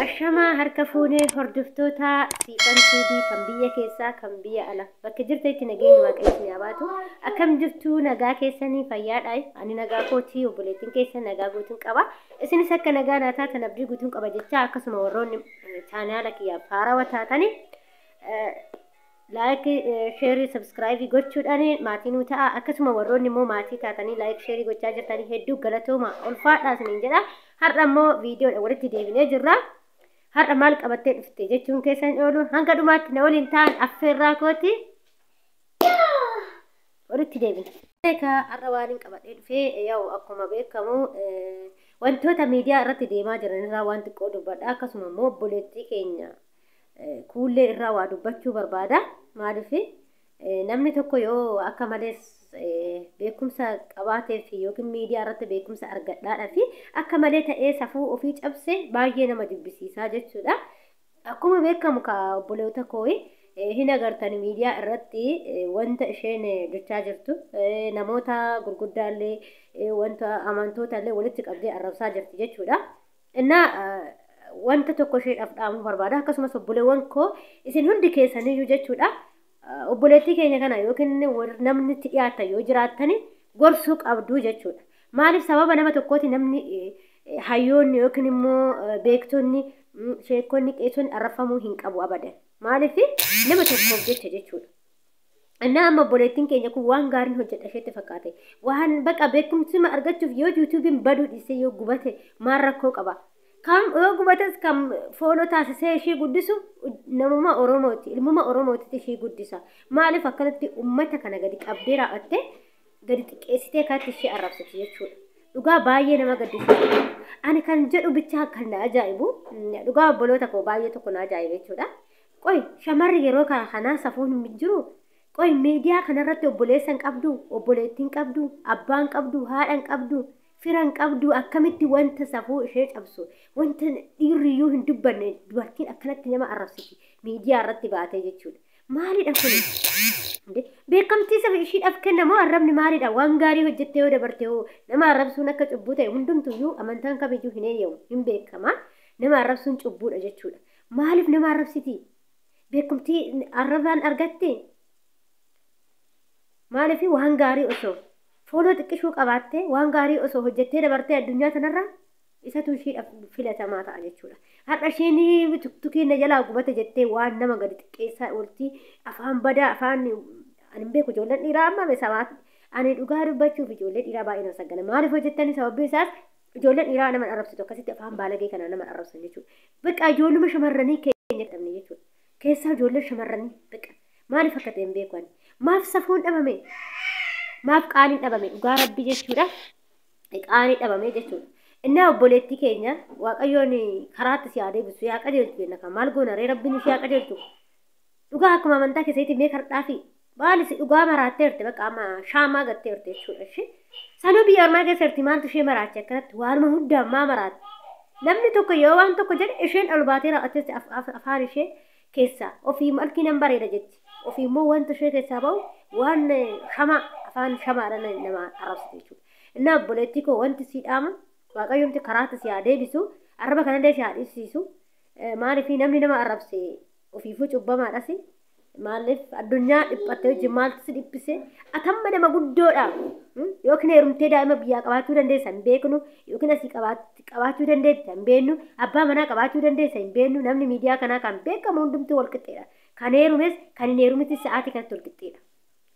Ashamaa harka fuunee hordoftoota Siifan TV kan biyya keessaa kan biyya ala bakka jirtanitti nageenyi Waaqayyo isin haa baatu. Akkam jirtu, nagaa keessanii, fayyaadha? Ani nagaa kootii, obboleettiin keessan nagaa guutuun qaba. Isinis akka nagaa naa taatan abdii guutuun qaba jecha, akkasuma warroonni chaanaala kiyyaaf haarawaa taatanii like, share, subscribe gochuudhaan maatii nuu ta'a. Akkasuma warroonni immoo maatii taatanii like, share gochaa jirtanii hedduu galatooma, ulfaadhaa isiniin jedha. Har'a immoo viidiyoodha walitti deebinee jirra. Har'a maal qabattee dhufte jechuun keessan oolu, hanga dhumaatti na waliin ta'an affeerraa kooti, walitti deebina. Egaa har'a waan hin qabadhee dhufee, yaa'u akkuma beekamu wantoota miidiyaa irratti deemaa jiran irraa waan xiqqoo dubbadha. Akkasuma immoo obboleettii keenya Kuullee irraa waa dubbachuu barbaada. Maaliif, namni tokko yoo akka malees beekumsa qabaateef yookiin miidiyaa irratti beekumsa argadhaadhaa fi akka malee ta'ee safuu ofii cabse baay'ee nama jibbisiisaa jechuudha. Akkuma beekamu ka obboleota koo hin agartan, miidiyaa irratti wanta isheen jechaa jirtu, namoota gurguddaallee wanta amantoota illee walitti qabdee arrabsaa jirti jechuudha. Innaa wanta tokko isheedhaaf dhaamuu barbaada. Akkasumas obboleewwan koo isin hundi keessaniyyuu jechuudha. Obboleettii keenya kana yookiin namni itti dhiyaatan yoo jiraattani gorsuu qabdu jechuudha. Maaliif, sababa nama tokkooti namni hayyoonni yookiin immoo beektonni, sheekonni, qeesonni arrabfamuu hin qabu abadan. Maaliif, nama tokkoof jecha jechuudha. Innaa amma obboleettiin keenya kun waan gaariin hojjedha isheetti fakkaate. Waan baqa beekumsuma argachuuf yoo YouTubeiin baduu dhiisee yoo gubate maal rakkoo qaba? Kan yoo gubates kan follow taasisee ishii guddisu namuma Oromooti. Ilmuma Oromootitti ishii guddisa. Maaliif akkanatti uummata kana gadi qabdee raawwattee gadi xiqqeessitee kanatti ishee arrabsiti jechuudha. Dhugaa baay'ee nama gaddisiisa. Ani kan jedhu bichaa kan na ajaa'ibu, dhugaa obboloota koo, baay'ee tokko na ajaa'ibe jechuudha. Qoy, shamarri yeroo kana kanaa safuun hin jiru. Qoy, miidiyaa kanarratti obboleessa hin qabdu, obboleettii hin qabdu, abbaa hin qabdu, haadha hin qabdu, fira hin qabdu, akkamitti wanta safuu ishee cabsu, wanta dhiirriyyuu hin dubbanne dubartiin akkanatti nama arrabsiti miidiyaa irratti baatee jechuudha? Maalidha kuni? Beekamtii saba ishiidhaaf kennamoo arrabni maalidha? Waan gaarii hojjettee yoo dabarte hoo nama arrabsuun akka cubbuu ta'e hundumtuyyuu amantaan kamiyyuu hin eeyyamu, hin beekama. Nama arrabsuun cubbuudha jechuudha. Maaliif nama arrabsiti? Beekamtii arrabaan argatte? Maaliif, waan gaarii osoo follow xiqqishuu qabaattee, waan gaarii osoo hojjettee dabartee addunyaa tanarra isatu ishiidhaaf filatamaa ta'a jechuudha. Har'a isheen TikTokiin na jalaa gubate jettee waan nama gadi xiqqeessaa oolti, afaan badaa, afaan ani hin beeku. Ijoolleen dhiiraa amma sabaat, ani dhugaa dubbachuuf ijoollee dhiiraa baay'ee nama saggana. Maaliif hojjettanii, sababni isaas ijoolleen dhiiraa nama arrabsitu, akkasitti afaan baalagee kana nama arrabsan jechuudha. Bakka ijoolluma shamarranii keenya dhabne jechuudha. Keessaa ijoollee shamarranii bakka maaliif akka ta'e hin beeku ani. Maaf safuun dhabame? Maaf qaaniin dhabame? Dhugaa Rabbi jechuudha. Qaanii dhabame jechuudha. Innaa obboleettii keenya Waaqayyoon karaatti si haa deebisu, yaa qajeelchu jenna kan maal goona ree, Rabbiin ishee haa qajeelchu. Dhugaa akkuma amantaa keessatti mee kardhaafi maali si dhugaa maraatteerti, bakka amma shaamaa gatteerti jechuudha ishee. Sanuu biyya ormaa keessa jirti, maaltu ishee maraache akkanatti waanuma hundaan maa maraatte? Namni tokko yoo waan tokko jedhe isheen ol baatee raawwatteetti afaan ishee keessaa ofii malkii nan bareeda jetti. Ofii immoo wanta ishee keessaa bahu waan shamaa, afaan shamaadha nama arrabsite jechuudha. Innaa obboleettii koo, wanti sii dhaama, Waaqayyoomti karaatti si haa deebisu, arraba kanallee si haa dhiisisu. Maaliif, namni nama arrabse ofiifuu cubbamaadhas. Maaliif addunyaa dhiphattee wajjin maaltu si dhiphise? Atamma nama guddoodha. Yookiin heerumtee daa'ima biyyaa qabaachuu dandeessa, hin beeknu. Yookiin asii qabaachuu dandeessa, hin beeknu. Abbaa manaa qabaachuu dandeessa, hin beeknu. Namni miidiyaa kanaa kan beekamu hundumtuu wal qixxeedha. Kan heerumes kan hin heerumitis sa'aatii kanatti wal qixxeedha.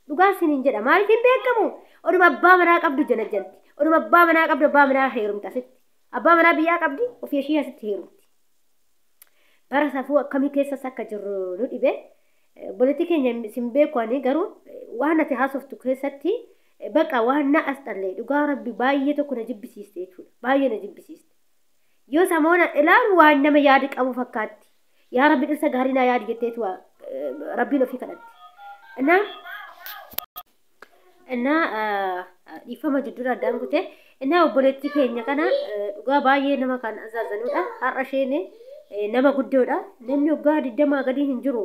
Dhugaa isiniin jedha, maaliif hin beekamu? Oduma abbaa manaa qabdu janajjanti. Oduma abbaa manaa qabdu abbaa manaa heerumti asitti. Abbaa manaa biyyaa qabdi, ofii ishii asitti heerumti. Bara safuu akkamii keessas akka jirru nu dhibe. Obboleettii keenya sin beeku, ani garuu waan ati haasoftu keessatti baqa waan na asxallee, dhugaa Rabbi baay'ee tokko na jibbisiiste jechuudha. Baay'ee na jibbisiiste. Yoo samoona ilaalu waan nama yaadi qabu fakkaatti. Yaa Rabbi, dhirsa gaarii naa yaadi jetteetu Rabbiin ofii kadhatti. Innaa dhiifama jidduu addaan kute. Innaa obboleettii keenya kana dhugaa baay'ee nama kan azaazanudha. Har'a isheen nama guddoodha. Namni waggaa 20 gadii hin jiru.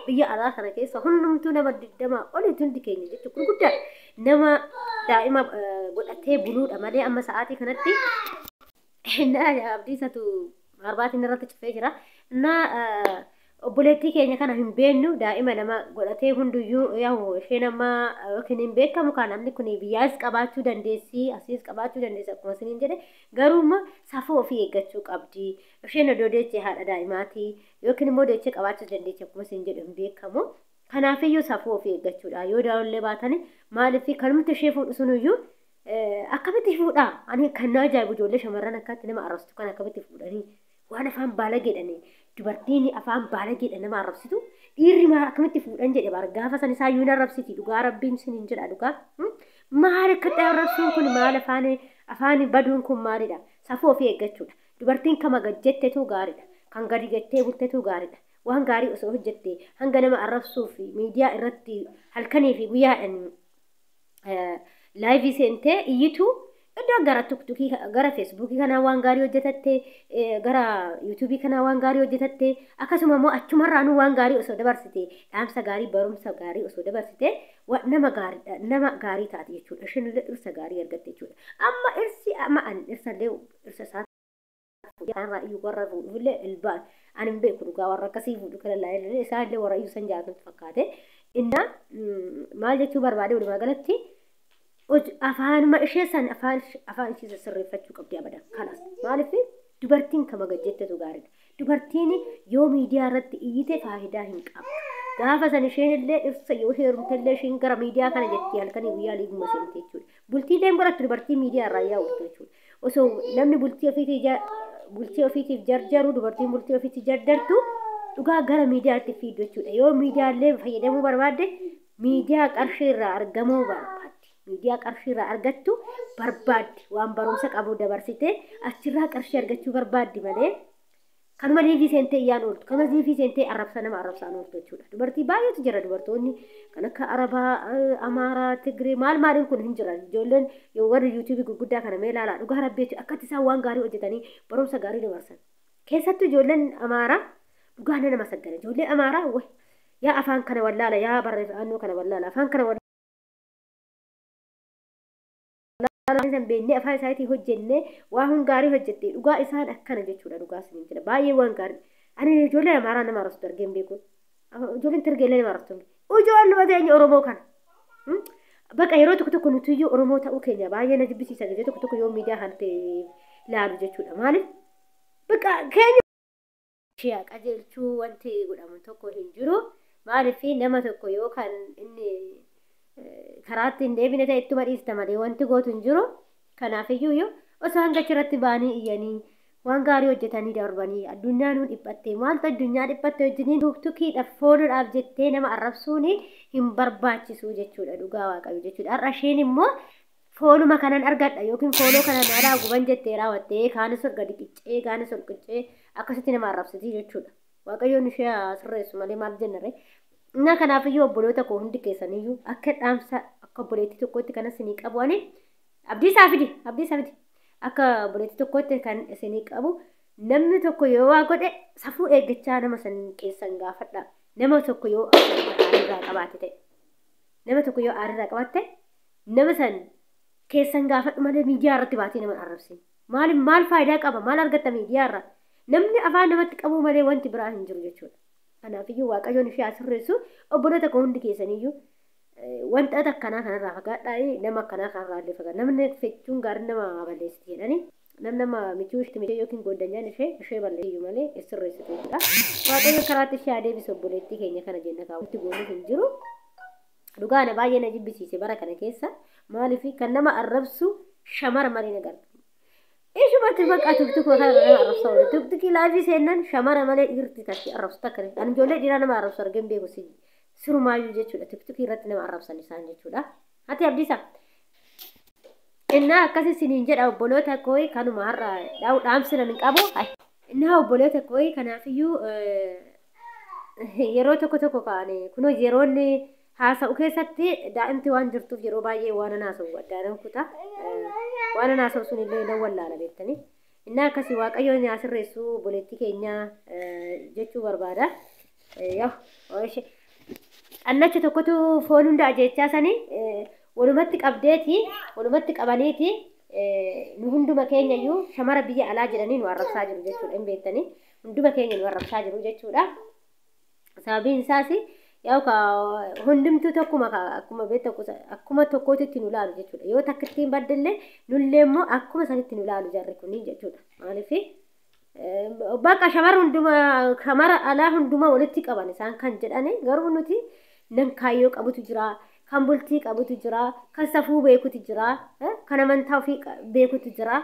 Biyya alaa kana keessa hundumtuu nama 20 olitti hundi keenya jechuudha gurguddaadha. Nama daa'ima godhatee buluudha malee amma sa'aatii kanatti Abdiisatu arbaatiin irratti cufee jira. Innaa obboleettii keenya kana hin beennu, daa'ima nama godhatee hunduyyuu yaa'u isheen amma yookiin hin beekamu kan namni kun biyyaas qabaachuu dandeessi, asiis qabaachuu dandeessi akkuma isiniin jedhe, garuu immoo safuu ofii eeggachuu qabdi. Isheen odoo deechee haadha daa'imaati yookiin immoo deechee qabaachuu dandeessi akkuma isiniin jedhe hin beekamu. Kanaafiyyuu safuu ofii eeggachuudha. Yoo daa'ollee baatani maaliif kanumti ishee fuudhu sunuyyuu akkamitti fuudhaa? Ani kan na ajaa'ibu ijoollee shamarran akkatti nama arrabsitu kan akkamitti fuudhanii waan afaan baala jedhanii, dubartiin afaan baala jedhan nama arrabsitu dhiirri maal akkamitti fuudhan jedhe bara gaafa san isaa iyyuu arrabsiti. Dhugaa Rabbiin siniin jedha, dhugaa maal akkatti arrabsuun kun, maal afaan baduun kun maalidha? Safuu ofii eeggachuudha. Dubartiin kama gajjettetu gaariidha, kan gadi jettee bultetu gaariidha. Waan gaarii osoo hojjette hanga nama arrabsuuf miidiyaa irratti halkanii fi guyyaadhaan live seentee iyyitu, iddoo gara TikTokii, gara Facebookii kanaa waan gaarii hojjetatte, gara YouTubeii kanaa waan gaarii hojjetatte, akkasuma immoo achumarraanuu waan gaarii osoo dabarsite, dhaamsa gaarii, barumsa gaarii osoo dabarsite, nama gaarii, nama gaarii taate jechuudha. Isheen illee dhirsa gaarii argatte jechuudha. Amma dhirsi amma an dhirsa illee dhirsa isaa kanarraa iyyuu warra fuudhufillee ilbaan ani hin beeku, dhugaa warra akkasii fuudhu kana laalee isaan illee warra iyyuu san jaalatu fakkaate. Inna maal jechuu barbaade, walumaa galatti afaanuma ishee san afaan ishee sirreeffachuu qabdi abadan. Kanas maaliif dubartiin kama gajjettetu gaariidha. Dubartiin yoo miidiyaa irratti iyyite faayidaa hin qabdu. Gaafa san isheen illee dhirsa yoo heerumte illee isheen gara miidiyaa kana jetti halkanii guyyaa liiguma seente jechuudha. Bultii illee godhattu dubartii miidiyaa irraa yaa'u jechuudha. Osoo namni bultii ofiitiif jarjaru, dubartiin bultii ofiitiif jarjartu dhugaa gara miidiyaatti fiiddu jechuudha. Yoo miidiyaallee fayyadamuu barbaadde miidiyaa qarshii irraa argamuu barbaaddi. Miidiyaa qarshii irraa argattu barbaaddi. Waan barumsa qabu dabarsitee achirraa qarshii argachuu barbaaddi malee kanuma live seentee iyyaan ooltu, kanuma live seentee arrabsa nama arrabsaan ooltu jechuudha. Dubartii baay'eetu jira, dubartoonni kan akka Arabaa, Amaaraa, Tigree maal maaliin kun hin jiran. Ijoolleen warri YouTubeii gurguddaa kana mee ilaalaa, dhugaa Rabbeetu akkatti isaan waan gaarii hojjetanii barumsa gaarii dabarsan. Keessattuu ijoolleen Amaaraa dhugaa nama saggana. Ijoollee Amaaraa yaa afaan kana wallaala, yaa barreeffannoo kana wallaala, afaan kana wallaala. San beeknee afaan isaatii hojjennee waa hun gaarii hojjette, dhugaa isaan akkana jechuudha, dhugaa siniin jira, baay'ee waan gaarii. Ani ijoollee Amaaraa nama arrastu argee hin beeku. Ijoolleen Tirgeellee nama arrastu. Ijoolluma teenya Oromoo kana. Bakka yeroo tokko tokko nutiyyuu Oromoo ta'uu keenya baay'ee na jibbisiisa yeroo tokko tokko yoo miidiyaa kan ta'e ilaalu jechuudha. Maaliif? Bakka keenya ishee qajeelchuu wanti godhamu tokko hin jiru. Maaliif nama tokko yoo kan inni karaatti hin deebine ta'e ittuma dhiista malee wanti gootu hin jiru. Kanaafiyyuu yoo osoo hanga achirratti ba'anii iyyanii waan gaarii hojjetanii darbanii, addunyaa nuun dhiphatte, maaltu addunyaa dhiphatte wajjiniin TikTokiidhaaf fooluudhaaf jettee nama arrabsuun hin barbaachisu jechuudha, dhugaa Waaqayyo jechuudha. Har'a isheen immoo fooluma kanan argadha yookiin follow kanan alaa guban jettee raawwattee kaanis ol gadi qiccee kaanis ol qiccee akkasitti nama arrabsiti jechuudha. Waaqayyoon ishee sirreessu malee maal jennare. Innaa kanaafiyyuu obboloota koo hundi keessaniyyuu akka dhaamsa akka obboleettii tokkotti kan isinii qabu, ani abdii isaa fidi, abdii isaa fidi, akka obboleettii tokkotti kan isinii qabu, namni tokko yoo waa godhe safuu eeggachaa nama san keessan gaafadha. Nama tokko yoo aarirraa qabaate ta'e, nama tokko yoo aarirraa qabaatte nama san keessan gaafadhu malee miidiyaa irratti baatee nama arrabsin. Maal maal faayidaa qaba? Maal argatta miidiyaa irraa? Namni afaan namatti qabuu malee wanti biraa hin jiru jechuudha. Kanaafiyyuu Waaqayyoon ishee asirreessu. Obboloota koo hundi keessaniyyuu wanta akkanaa kanarraa fagaadhaa, nama akkanaa kanarraa illee fagaadhaa. Namni fechuun gaarii nama balleessiti jedhanii, namni nama michuu ishee yookiin goddanyaan ishee ishee balleessu malee sirreessitu jechuudha. Waaqayyo karaatti ishee adeemsisu obboleettii keenya kana jenna, kaawwatti goonuuf hin jiru. Dhugaa na baay'ee na jibbisiise bara kana keessa, maaliif kan nama arrabsu shamara malee na gartu. Ishumatti bakka TikTokii kana nama arrabsa oolu. TikTokii live seennan shamara malee dhiirti takki arrabsu takka. Ani ijoollee dhiiraa nama arrabsu argee hin beeku sirumaayyuu jechuudha. TikTokii irratti nama arrabsan isaan jechuudha. Ati Abdiisa. Innaa akkasi isiniin jedha obboloota koo, kanuma har'a dhaamsina hin qabu. Innaa obboloota koo, kanaafiyyuu yeroo tokko tokko kaane kunoo yeroonni haasa'u keessatti daa'imti waan jirtuuf yeroo baay'ee waan an haasa'u addaanan kuta. Waan an haasa'u sun illee nan wallaala beektanii. Innaa akkasii Waaqayyoon yaa sirreessu obboleettii keenya jechuu barbaada. Yaa Xannacha tokkotu foon hunda ajjeechaa sanii walumatti qabdeeti walumatti qabaniiti nu hunduma keenya iyyuu shamara biyya alaa jedhanii nu arrabsaa jiru jechuudha hin beektanii hunduma keenya nu arrabsaa jiru jechuudha. Sababiin isaas yaa'u ka hundumtuu tokkuma akkuma beektu akkuma tokkootitti nu laalu jechuudha. Yoo takka ittiin baddillee nullee immoo akkuma sanitti nu laalu jarri kunniin jechuudha. Maaliif bakka shamara hunduma shamara alaa hunduma walitti qaban isaan kan jedhani garuu nuti nan kaayyoo qabutu jira. Kan bultii qabutu jira, kan safuu beekutu jira, kan amantaa ofii beekutu jira.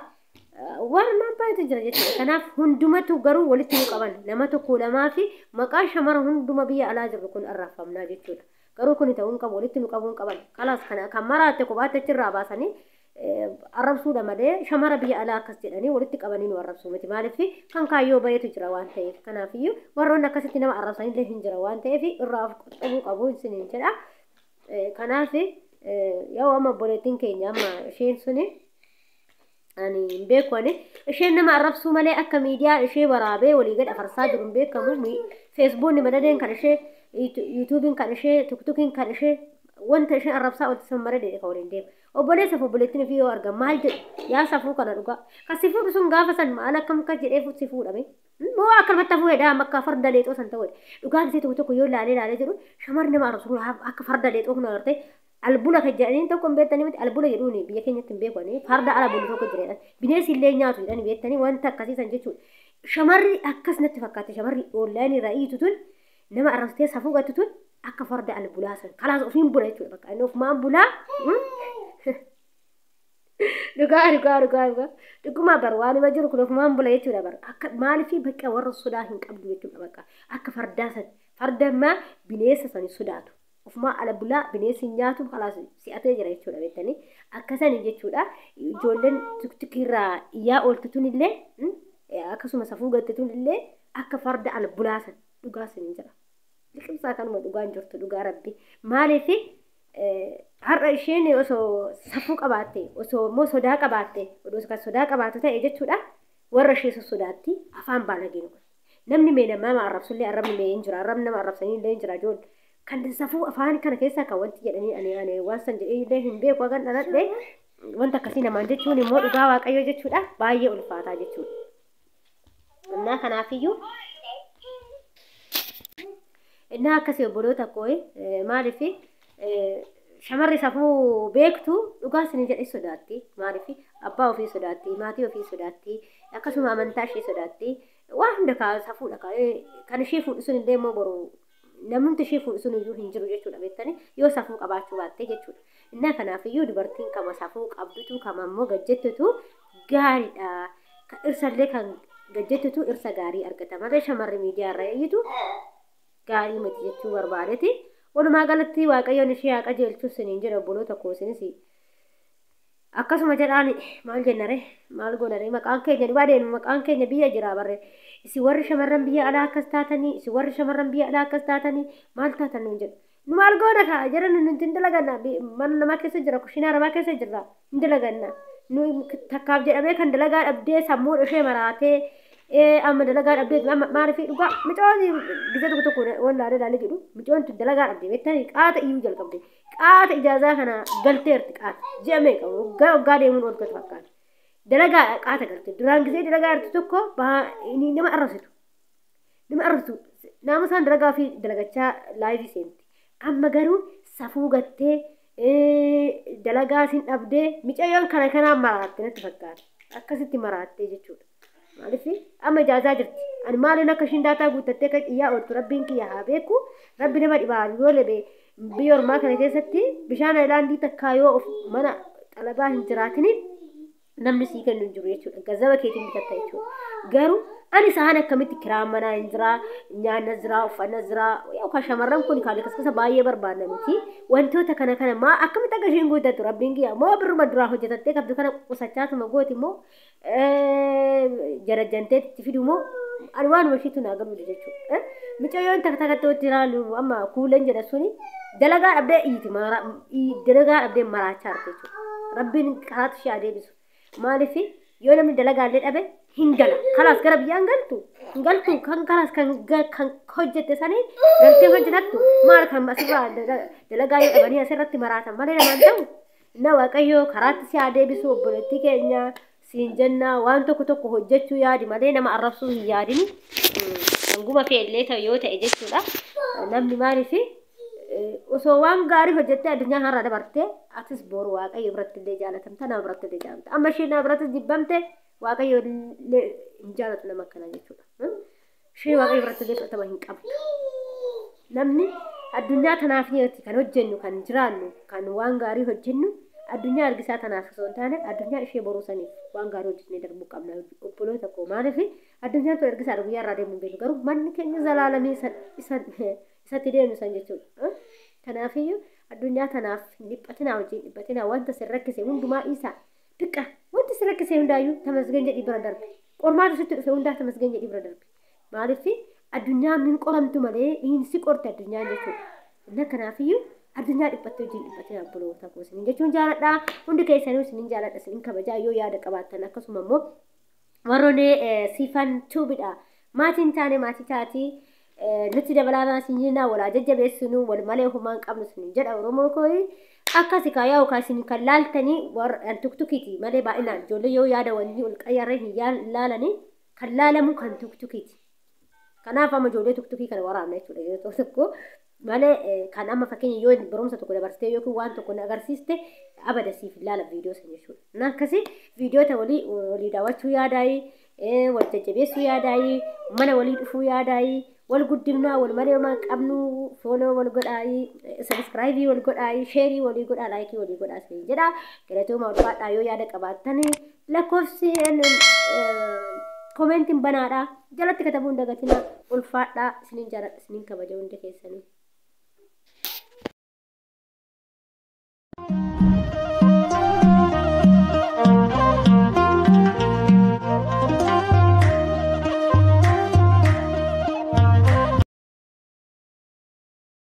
Waan baay'eetu jira jechuudha. Kanaaf hundumatu garuu walitti nu qaban nama tokko lamaa fi maqaa shamara hunduma biyya alaa jirru kun arraafamnaa jechuudha. Garuu kun ta'uu hin qabu walitti nu qabuu hin qaban. Kalaas kana kan maraatte kophaatti achirraa baasanii arrabsuudha malee shamara biyya alaa akkas jedhanii walitti qabanii nu arrabsuu miti. Maaliif kan kaayyoo baay'eetu jira waan ta'eef. Kanaafiyyuu warroonni akkasitti nama arrabsanillee hin jira waan ta'eef irraa of qoxxabuu qabu isiniin jedha. Kanaaf yoo amma obboleettiin keenya amma isheen suni ani hin beeku ani isheen nama arrabsuu malee akka miidiyaa ishee waraabee walii gad afarsaa jiru hin beekamu. Feesbuukni madadeen kan ishee yuutuubiin kan ishee tuktukiin kan ishee wanta isheen arrabsaa ooltu sun madadee kan waliin deemu. Obboleessaaf obboleettiin ofii yoo argan maal jedhu yaa safuu kana dhugaa. Kan si fuudhu sun gaafa san maal akkam akkas jedhee si fuudhame. Moo akkanumatti hafuu hedhaa akka farda leexoo san ta'u. Dhugaan isee tokko tokko yoo laalee laalee jedhu shamarri nama arrabsu akka farda leexoo kun agartee albula kan jedhaniin tokko hin beektanii miti albula jedhuuni biyya keenyatti hin beekani farda ala bulu tokko jira jedhan bineensi illee nyaatu jedhani beektanii wanta akkasii san jechuudha. Shamarri akkas natti fakkaate shamarri onlaayinii irraa iyyitu tun nama arrabsitee safuu gattu tun akka farda albulaa san kalaas ofiin bula jechuudha bakka inni ofumaan bulaa. Dhugaa dhugaa dhugaa dhugaa dhugumaa bar waan ima jiru kun ofumaan bula jechuudha bar akka maaliif bakka warra sodaa hin qabdu jechuudha bakka akka fardaa san farda ammaa bineensa san sodaatu ofumaa ala bulaa bineensi hin nyaatu kalaas si'atee jira jechuudha beektanii akkasani jechuudha ijoolleen tuktukiirraa iyyaa ooltu tunillee akkasuma safuu gatte tunillee akka farda ala bulaa san dhugaa san hin jira. Liqimsaa kanuma dhugaan jirtu dhugaa rabbi maaliif har'a isheen osoo safuu qabaatte osoo immoo sodaa qabaatte odoo kan sodaa qabaatu ta'e jechuudha warra ishee sodaatti afaan baalageen kun namni mee nama arrabsullee arrabni mee hin jira arrabni nama arrabsanii illee hin jira ijoollee kan safuu afaan kana keessaa kan wanti jedhanii ani ani waan san jedhee illee hin beeku hagan dhaladhe wanta akkasii namaan jechuun immoo dhugaa waaqayyoo jechuudha baay'ee ulfaataa jechuudha. Innaa kanaafiyyuu innaa akkasii obboloota koo maaliif shamarri safuu beektu dhugaa isin jedhe sodaatti maaliif abbaa ofii sodaatti maatii ofii sodaatti akkasuma amantaa ishee sodaatti waan hunda safuudha kan ishee fuudhu sun illee immoo boru namni ishee fuudhu sun iyyuu hin jiru jechuudha beektanii yoo safuu qabaachuu baatte jechuudha. Innaa kanaafiyyuu dubartiin kama safuu qabdutu kama immoo gajjettutu gaariidha. Irsallee kan gajjettutu irsa gaarii argata malee shamarri miidiyaa irra iyyitu gaarii miti jechuu barbaadeeti. Walumaa galatti waaqayyoon ishee haa qajeelchu isiniin jedha obboloota koo isinis akkasuma jedhaan maal jennare maal goonare maqaan keenya dhibaa deemu maqaan keenya biyya jira barre isin warri shamarran biyya alaa akkas taatanii isin warri shamarran biyya alaa akkas taatanii maal taatan nuun jedhu nu maal goona kaa jedhan nuti hin dalaganna mana namaa keessa jira kushiinaa namaa keessa jirra hin dalaganna nu takkaaf jedhamee kan dalagaa dhabdee sammuun ishee maraatee amma dalagaa dhabdee maaliif dhugaa micoon gisa tokko tokko waan laalee laalee jedhu micoon tun dalagaa dhabdee beektanii qaata iyyuu jalqabde qaata ijaazaa kana galteerti qaata ji'a meeqa waggaa waggaa deemuun oolchatu fakkaata dalagaa qaata galte duraan gisee dalagaa jirtu tokko nama arrabsitu nama isaan dalagaa ofii dalagachaa laayivii seenti amma garuu safuu gattee dalagaa isin dhabdee micayyoon kana kanaan maraatte natti fakkaata akkasitti maraattee jechuudha. Maaliif amma ijaazaa jirti ani maaliin akka ishiin daataa guuttattee kan xiyyaa ooltu rabbiin kiyya haa beeku rabbi nama dhibaa yoo lebe biyya ormaa kana keessatti bishaan ayilaandii takkaa yoo of mana xalabaa hin jiraatini namni sii kennu hin jiru jechuudha gazaba keetiin bitatta jechuudha garuu ani isaan akkamitti kiraan manaa hin jiraa nyaanna jiraa uffanna jiraa yookaan shamarran kun kan akkasumas baay'ee barbaadna miti wantoota kana kana maa akkamitti akka isheen guuttattu rabbiin kiyya moo birruma duraa hojjetattee qabdu kana qusachaatuma gooti moo jarajjantee itti fidu moo ani waanuma ishiitu naa galuudha jechuudha. Micayyoon takka takkatti watti ilaalu amma kuuleen jedha suni dalagaa dhabdee iyyiti dalagaa dhabdee maraachaa jirti jechuudha. Rabbiin karaatti ishee adeemsisu. Maaliif yoo namni dalagaa illee dhabe Hin gala. Kalaas gara biyyaa hin galtu. Hin galtu kan kalaas kan kan hojjette sanii galtee hojjetattu maal kan asirraa dalagaa yoo dhabanii asirratti maraatan malee namaan ta'u. Na Waaqayyo karaatti si haa deebisu obboleettii keenya siin jenna, waan tokko tokko hojjechuu yaadi malee nama arrabsuu hin yaadini. Hanguma fe'ellee ta'u yoo ta'e jechuudha. Namni maaliif osoo waan gaarii hojjettee addunyaa kanarra dabartee atis boru Waaqayyo biratti illee jaalatamta, nama biratti illee jaalamta. Amma isheen nama biratti jibbamte, Waaqayyo illee hin jaalatu nama akkanaa jechuudha. Isheen Waaqayyo biratti illee fudhatama hin qabdu. Namni addunyaa tanaaf ni kan hojjennu, kan jiraannu, kan waan gaarii hojjennu addunyaa argisaa tanaaf osoo hin taane addunyaa ishee boruu saniif waan gaarii hojjennee darbuu qabna, obboloota koo. Maaliif addunyaan tun ergisaa guyyaa irraa deemnu hin beeknu, garuu manni keenya zalaalamii isatti deemnu san jechuudha. Kanaafiyyuu addunyaa tanaaf hin dhiphatinaa, hojii hin dhiphatinaa. Wanta sin rakkise hundumaa dhiisaa. Biqqa wanti sin rakkise hundaayyuu tamasgan jedhii bira darbe. Qormaata sitti dhufe hundaa tamasgan jedhii bira darbe. Maaliif addunyaan hin qoramtu malee hin si qorte addunyaan jechuudha. Inna kanaafiyyuu addunyaa dhiphattee hojii hin dhiphatinaa, obboloota koo isinin jechuun jaaladha. Hundi keessanuu isinin jaaladha, isinin kabajaa. Yoo yaada qabaattan, akkasuma immoo warroonni Siifan Tuubidha. Maatiin taane maatii taatii nutti dabalaa maatiin jinnaa walaa jajjabeessinu, wal malee homaa hin qabnu isinin jedha, Oromoo kooyi. Akkasi kaa yaa'u kaa isin kan laaltanii warra tuktukiiti malee baay'inaan ijoollee yoo yaada wanni ol qayyarree hin laalanii, kan laalamu kan tuktukiiti. Kanaaf amma ijoollee tuktukii kana waraabna jechuudha yeroo tokko malee, kan amma fakkeenya yoo barumsa tokko dabarsitee yookiin waan tokko na agarsiiste abada siif ilaala viidiyoo san jechuudha. Na akkasi viidiyoota walii walii daawwachuu yaadaayii, wal jajjabeessuu yaadaayii, mana walii dhufuu yaadaayii, wal guddifnaa, wal malee homaa qabnu. Follow wal godhaayii, subscribe wal godhaayii, share walii godhaa, like walii godhaa isin jedha. Galatooma, ulfaadhaa. Yoo yaada qabaattan lakkoofsi commentiin banaadha. Jalatti katabuu hin dagatinaa. Ulfaadhaa, isinin jaaladha, isinin kabaja hundi keessanii.